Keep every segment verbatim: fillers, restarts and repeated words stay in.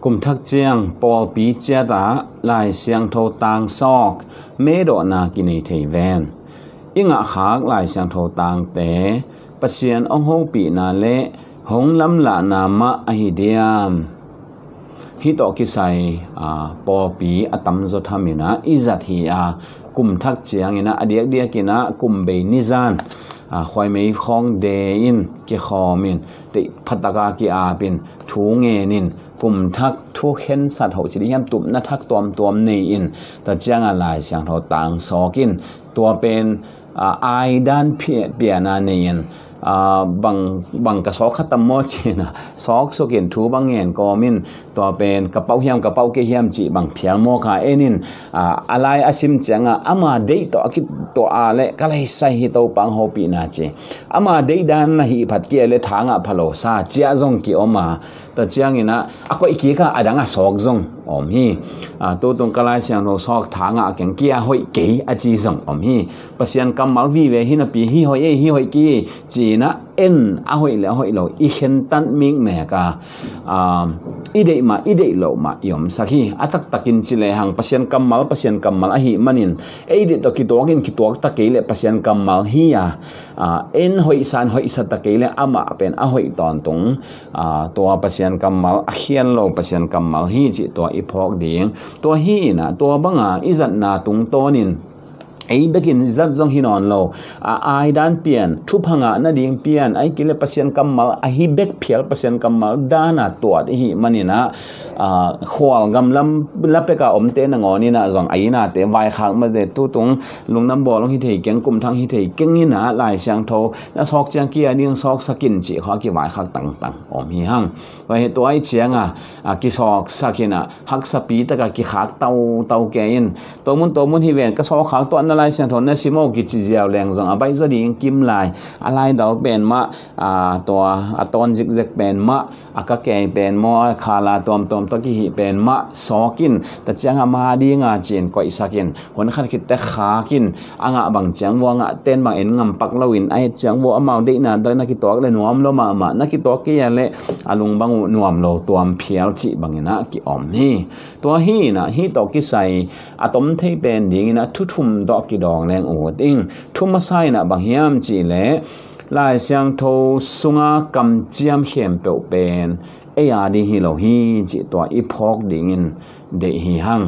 Kum thak ciang pawlpi ciatah Lai Siangtho tang sawk medawhna kinei thei ven. I ngahkhak Lai Siangtho tangte Pasian hong hopihna le hong lamlahna mah ahi diam? Hih tawh kisai pawlpi a tamzaw thaminah i zat hi a, kum thak cianginah a diakdiakinah kum bei nizan khuaimei khawng de in kikhawmin teih phataka ki-apin thu ngenin kum thak thu khensat hoh ci dih hiam, tupna thak tuamtuam nei-in ta cianga Lai Siangtho tang sawkin tua pen aidan piana nei-in bang ka sawk khatam maw cina sawk sukin thu bang ngen kawmin tua pen ka pauh hiam ka pauh kei hiam cih bang phial maw kha enin a lai a sim cianga ama deih tawh a kituah a le ka leisai hi Topa hong hopihna ci ama deihdan na hih phat kia le thangah phalo sa ciah zong kiom a ta cianginah a koih kik a a dang a sawk zong om hi. Tutung ka Lai Siangtho sawk thangah a keng kia hoih kei a ci zong om hi. Pasian kammal vive hi napi hi hoih ei hi hoih ki cinah en a hoih le a hoih lo i khentat mikmek a i deih mah i deih loh mah i omsak hi. A taktakin ci lehang Pasian kammal Pasian kammal ahih manin ei deih tawh kituakin kituak ta kei le Pasian kammal hi a en hoihsan hoihsa ta kei le amah pen a hoih tawntung tua Pasian kammal a khian lo Pasian kammal hi cih tua i phawk ding. Tua hi inah tua banga i zatna tungtawnin ei bekin zat zong hi nawn lo a aidan pian thupha ngah nading pian ai kile Pasian kammal ahi bek phial Pasian kammal dana tuat ihih maninah khual gamlam lapeka omte nangawninah zong a inate vaikhak mate tutung lungnam bawl hong hi thei keng kum thak hi thei keng inah Lai Siangtho na sawk ciang kia ding sawksakin cih kha kivaikhak tangtang om hi hang. Tua hi tua i cianga kisawksakinah haksapi taka kikhak tautau kei in tomun tomun hi ven ka sawkhak tuah na Lai Siangtho na sim aw kici ziau leng zong a baih zaw ding kim lai a laidal pen mah tua a tawn zikzek pen mah a ka kei pen maw a khala tuamtuam tawh kihih pen mah sawkin ta cianga ma dinga cin koihsakin hun khat khitte khakin a ngah bang ciang vua ngah ten bang en ngampak loin a het ciang vua amau deihna tawh na kituak le nuam lo mahmah na kituak kei a le a lung bang uh nuam lo tuam phial cih banginah kiom hi. Tua hi inah hih tawh kisai a tom thei pen dinginah thu thum tawh kidawng leng ut ing. Thu masa inah bang hiam cih le Lai Siangtho sunga kamciam khempeuh pen ei a ding hi lo hi cih tua i phawk dingin deih hi hang.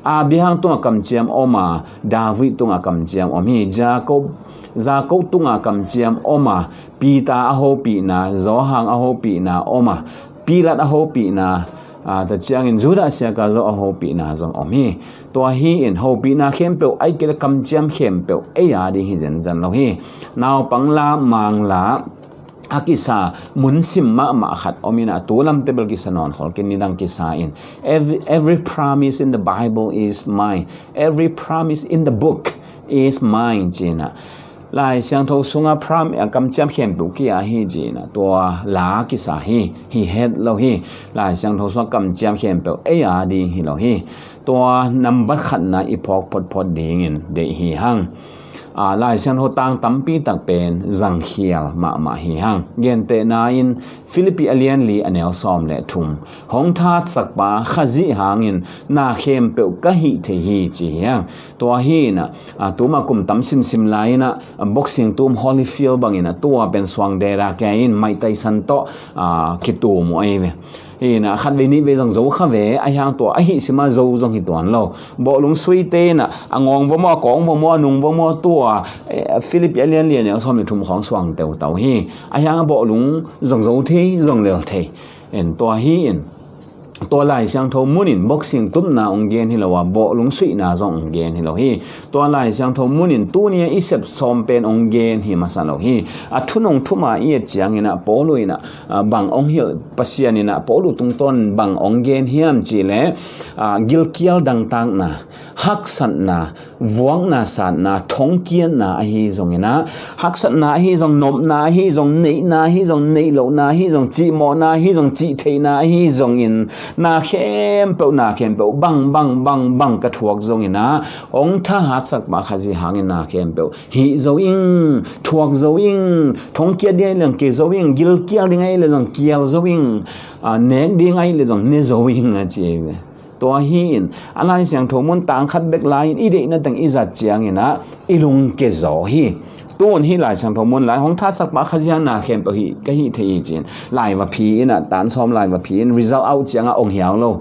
Abraham tungah kamciam om a David tungah kamciam om hi. Jacob Jacob tungah kamciam om a Peter a hopihna Johan a hopihna om a Pilat a hopihna ta ciangin Judah siaka zo a hopihna zong om hi. Tua hi in hopihna khempeuh ai kile kamciam khempeuh ei a ding hi zenzen lo hi. Naupang la mang la a kisa mun sim mahmah khat om inah tu lamte bel kisa nawn khol kin nidang kisa in every, every promise in the Bible is mine, every promise in the book is mine cinah Lai Siangtho sunga pram a kamciam khempeuh kia hi cinah tua la kisa hi hi het lo hi. Lai Siangtho sunga kamciam khempeuh ei a ding hi lo hi. Tua nambat khatna i phawk photphot dingin deih hi hang. Lai Siangtho tang tampi tak pen zangkhial mahmah hi hang. Gentehna in Philippi a lianli a neu sawm le thum hong thatsakpa Khazih hangin na khempeuh ka hih thei hi ci hi hang. Tua hi inah tuma kum tam simsim lai inah boxing tum Holyfield banginah tua pen suang dera kei in Mike Tyson tawh kitum uh ahi ve. Hi inah khat vei nih vei zong zo kha ve a hiang tua ahi sima zo zong hi tuan lo. Bawhlung suite inah a ngawng va maw a kawng va maw a nung va maw tua Philippi a lianlian a sawm le thum khawng suang teutau hi. A hiang a bawhlung zong zo thei zong lel thei. En tua hi in tua Lai Siangtho munin boxing tupna ong gen hi lo a bawhlung suihna zong ong gen hi lo hi. Tua Lai Siangtho munin tunia i sep sawm pen ong gen hi masa lo hi. A thunung thuma i et cianginah Paulu inah bang ong hilh Pasian inah Paulu tungtawn bang ong gen hiam cihleh gilkial dangtakna, haksatna, vuakna satna, thongkiatna ahi zonginah haksatna ahi zong, nopna ahi zong, neihna ahi zong, neih lohna ahi zong, cihmawhna ahi zong, cihtheihna ahi zongin Na khempeuh, na khempeuh, bang, bang, bang, bang ka thuak zongin ah, hong thahatsak pah Khazih hangin na khempeuh hih zo ing, thuak zo ing, thong kiat ding ahih leh zong kiat zo ing, gilkial ding ahih leh zong kial zo ing, a, nek ding ahih leh zong ne zo ing a ci hi ve. Tua hi in, a Lai Siangtho mun tang khat bek lai-in i deihna teng i zat ciangin ah, i lungkia zaw hi. Tun hih Lai Siangtho mun lai hong thahatsak pah Khazih hang na khempeuh hih ka hih thei hi ci-in, lai va phi in ah, tan sawm lai va phi in, result out ciangah hong hiau lo.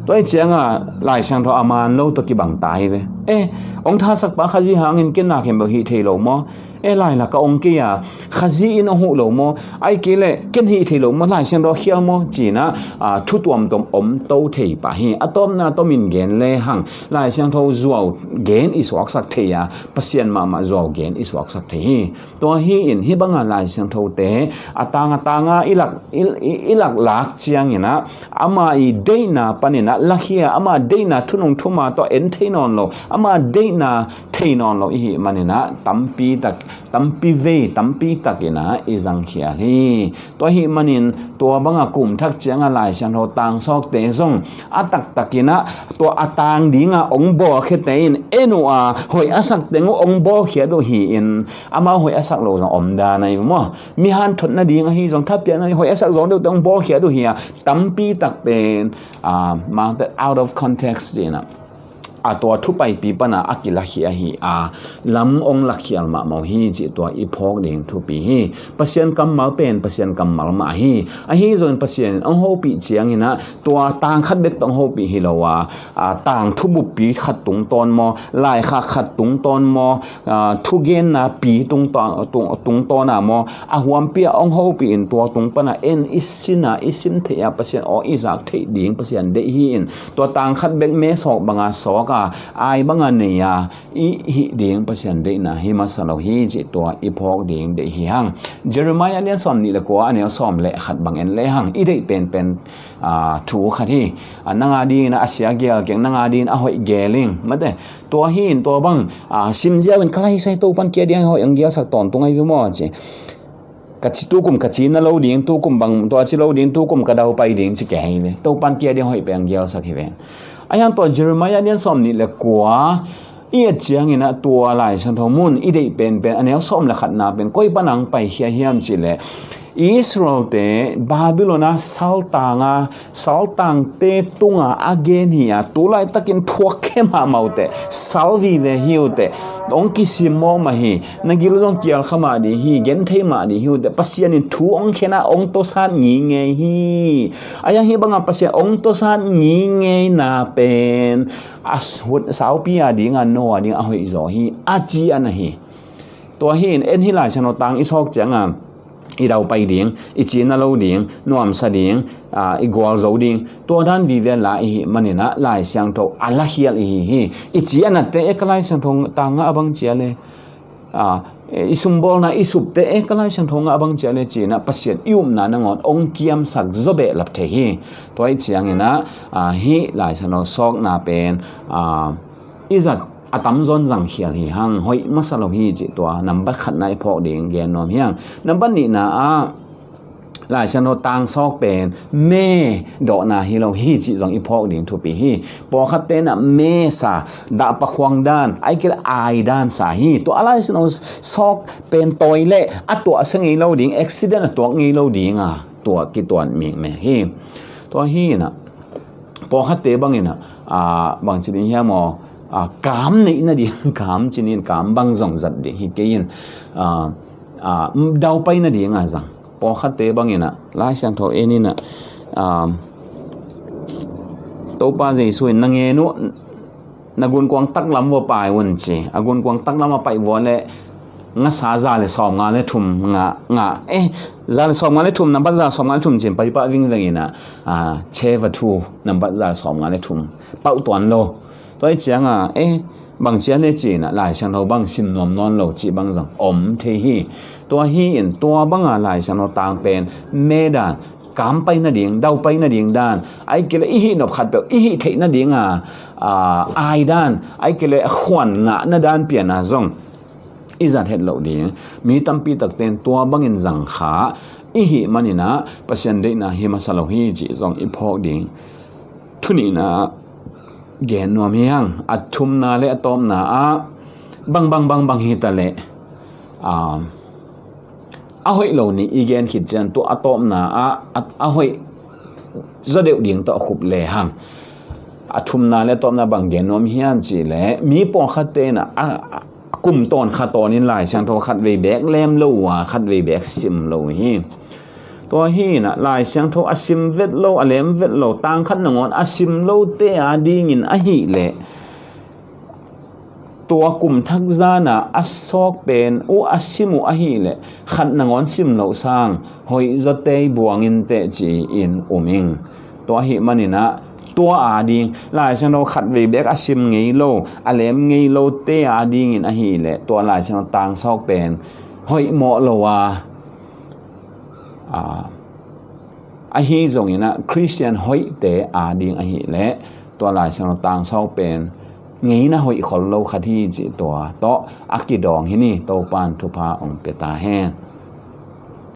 Tua hi ciangah Lai Siangtho a man lo tawh kibang ta hi ve. Eh, hong thahatsak pah Khazih hangin ken na khempeuh hih thei lo maw? Eh, lai lak ah hong kei a, Khazih in hong huh lo maw? Ahih kei leh ken hih thei lo maw? Lai Siangtho khial maw? Ci-in ah, a, thu tuamtuam om to thei pah hi. A tawpna tawm in gen lehang, Lai Siangtho zuau gen i suaksak thei a, Pasian mahmah zuau gen i suaksak thei hi. Tua hi in, hih banga Lai Siangthote a tang a tang a i lak, i, i, i lak lak ciangin ah, ama i deihna panin ah lakhia, ama deihna thunung thuma tawh en thei nawn lo, ama deihna thei nawn lo i hih manin ah, tampi tak, tampi vei, tampi takin ah i zangkhial hi. Tua ahih manin, tua banga kum thak cianga Lai Siangtho tangsawkte zong a taktakin ah, tua a tang dinga hong bawlkhiate in, en uh a, hoih a sak teng uh hong bawlkhiat uh hi-in, amau hoih a sak lo zong om dan ahi maw? Mi hanthotna ding ahi zong, thapiakna ding, hoih a sak zawng deuhte hong bawlkhiat uh hi a, tampi tak pen, a, mangte out of context ci-in ah, a tua thu paipi pana a kilakhia hi a, lam hong lakkhial mahmah uh hi cih tua i phawk ding thupi hi. Pasian kammal pen Pasian kammal mah hi. Ahi zongin Pasian in hong hopih ciangin ah, tua tang khat bek tawh hong hopih hi lo a, a, tang thubuppi khat tungtawn maw, laikhak khat tungtawn maw, a, thugenna pi tungtawn, tung, tungtawn a maw, a huampi ah hong hopih in tua tung pana en i sin a, i sin theih a, Pasian aw i zak theih ding Pasian deih hi in, tua tang khat bek me sawk banga sawk a, ai banga nei a, i hih ding Pasian deihna hi masa lo hi cih tua i phawk ding deih hi hang. Jeremiah lian sawm nih le kua, a neu sawm le khat bang en lehang, i deih penpen, a, thu khat hi. A, nang a dingin a sia gel keng, nang a dingin a hoih gel ing, mate. Tua hi in tua bang, a, sim ziau in ka lai sai Topan kia ding hoih hong gelsak tawntung ahi ve maw ci. Ka ci tukum ka ci na lo ding, tukum bang tua ci lo ding, tukum ka daupai ding ci kei hi ve. Topan kia ding hoih pen hong gelsak hi ve. Ahi hang tua Jeremiah lian sawm nih le kua i et ciangin ah, tua Lai Siangtho mun i deih penpen, a neu sawm le khatna pen koi pana hong paikhia hiam cih leh, Israelte Babylon a saltang a, saltangte tunga a gen hi a, tu laitakin thuak khem hamah uh teh, sal vive hi uh teh, hong kisim mawk mah hi, na gil zong kial kha mah ding hi, genthei mah ding hi uh teh, Pasian in thu hong khen a, hong tawsat ngingei hi. Ahi hang hih banga Pasian hong tawsat ngingeina pen a s-, hut saupi a dinga, no a dinga hoih zaw hi, a ci ana hi. Tua hi in, en hih Lai Siangtho tang i sawk cianga, i daupai ding, i ci na lo ding, nuamsa ding, a, i gualzo ding, tua dan vive la i hih manin ah Lai Siangtho a lakhial i hi hi. I ci a natte e, ka Lai Siangtho tang ngah a bang cia le, a, i sumbawlna i supte e, ka Lai Siangtho ngah a bang cia le ci-in ah Pasian i upna nangawn hong kiamsak zaw behlap thei hi. Tua hi ciangin ah, a, hih Lai Siangtho sawkna pen, a, i zat a tamzaw in zangkhial hi hang, hoih masa lo hi cih tua nambat khatna i phawk ding gen nuam hi hang. Nambat nihna ah, Lai Siangtho tangsawk pen me dawhna hi lo hi cih zong i phawk ding thupi hi. Pawlkhatte in ah me sa, dahpa khuang dan, ahih kei leh ai dan sa hi. Tua a Lai Siangtho sawk pen tawi leh a tuahsia ngei lo ding, accident a tuak ngei lo ding a, tua kituan mikmek hi. Tua hi in ah, pawlkhatte bangin ah, a, bang ci ding hiam aw, a, kam neih nading, kam ci-in, kam bang zong zat ding hi kei in, a, a, daupai nading a zang. Pawlkhatte bangin ah, Lai Siangtho en in ah, a, Topa Jesu in na ngen uh, na gunkuang taklam vua pai un ci. A gunkuang taklam a pai vua leh ngasa za le sawmnga le thum ngah, ngah. Eh, za le sawmnga le thum, nambat za sawmnga le thum ci-in pai pah vingveng in ah, a, cheva thu, nambat za le sawmnga le thum pau tuan lo. Tua hi cianga, eh, bang cia le ci-in ah, Lai Siangtho bang sim nuam nawn lo cih bang zong om thei hi. Tua hi in, tua banga Lai Siangtho tang pen me dan, kam pai nading, daupai nading dan, ahih kei leh i hih nop khatpeuh i hih theih nadinga, a, ai dan, ahih kei leh khuan ngahna dan piana zong i zat het loh ding. Mi tampi takte in tua bangin zang kha, i hih maninah Pasian deihna hi masa lo hi cih zong i phawk ding. Thunihna gen nuam hi hang. A thumna le a tawpna ah bang bang bang bang hi ta leh, um, a hoih lo nih i gen khit ciang tua a tawpna ah a, a hoih zaw deuh ding tawh a khup le hang. A thumna le a tawpna bang gen nuam hiam cih leh mi pawlkhat tenah a, a kum tawn kha tawnin Lai Siangtho khat vei beek lem lo uh a, khat vei beek sim lo uh hi. Tua hinah Lai Siangtho a sim vet lo, a lem vet lo, tang khat nangawn a sim lote a dingin ahih leh tua kum thak zana a sawk pen uh a sim uh ahih leh khat nangawn sim loh sang hoih zawte buangin teh ci-in um ing. Tua ahih maninah tua a ding Lai Siangtho khat vei beek a sim ngei lo, a lem ngei lote a dingin ahih leh tua Lai Siangtho tang sawk pen hoih mawh lo a, a, ahi zonginah Khristian hoihte a ding ahih leh tua Lai Siangtho tang sawk pen ngeina hoih khol lo khat hi cih tua tawh a kidawng hi ni. Topan thupha ong pia ta hen.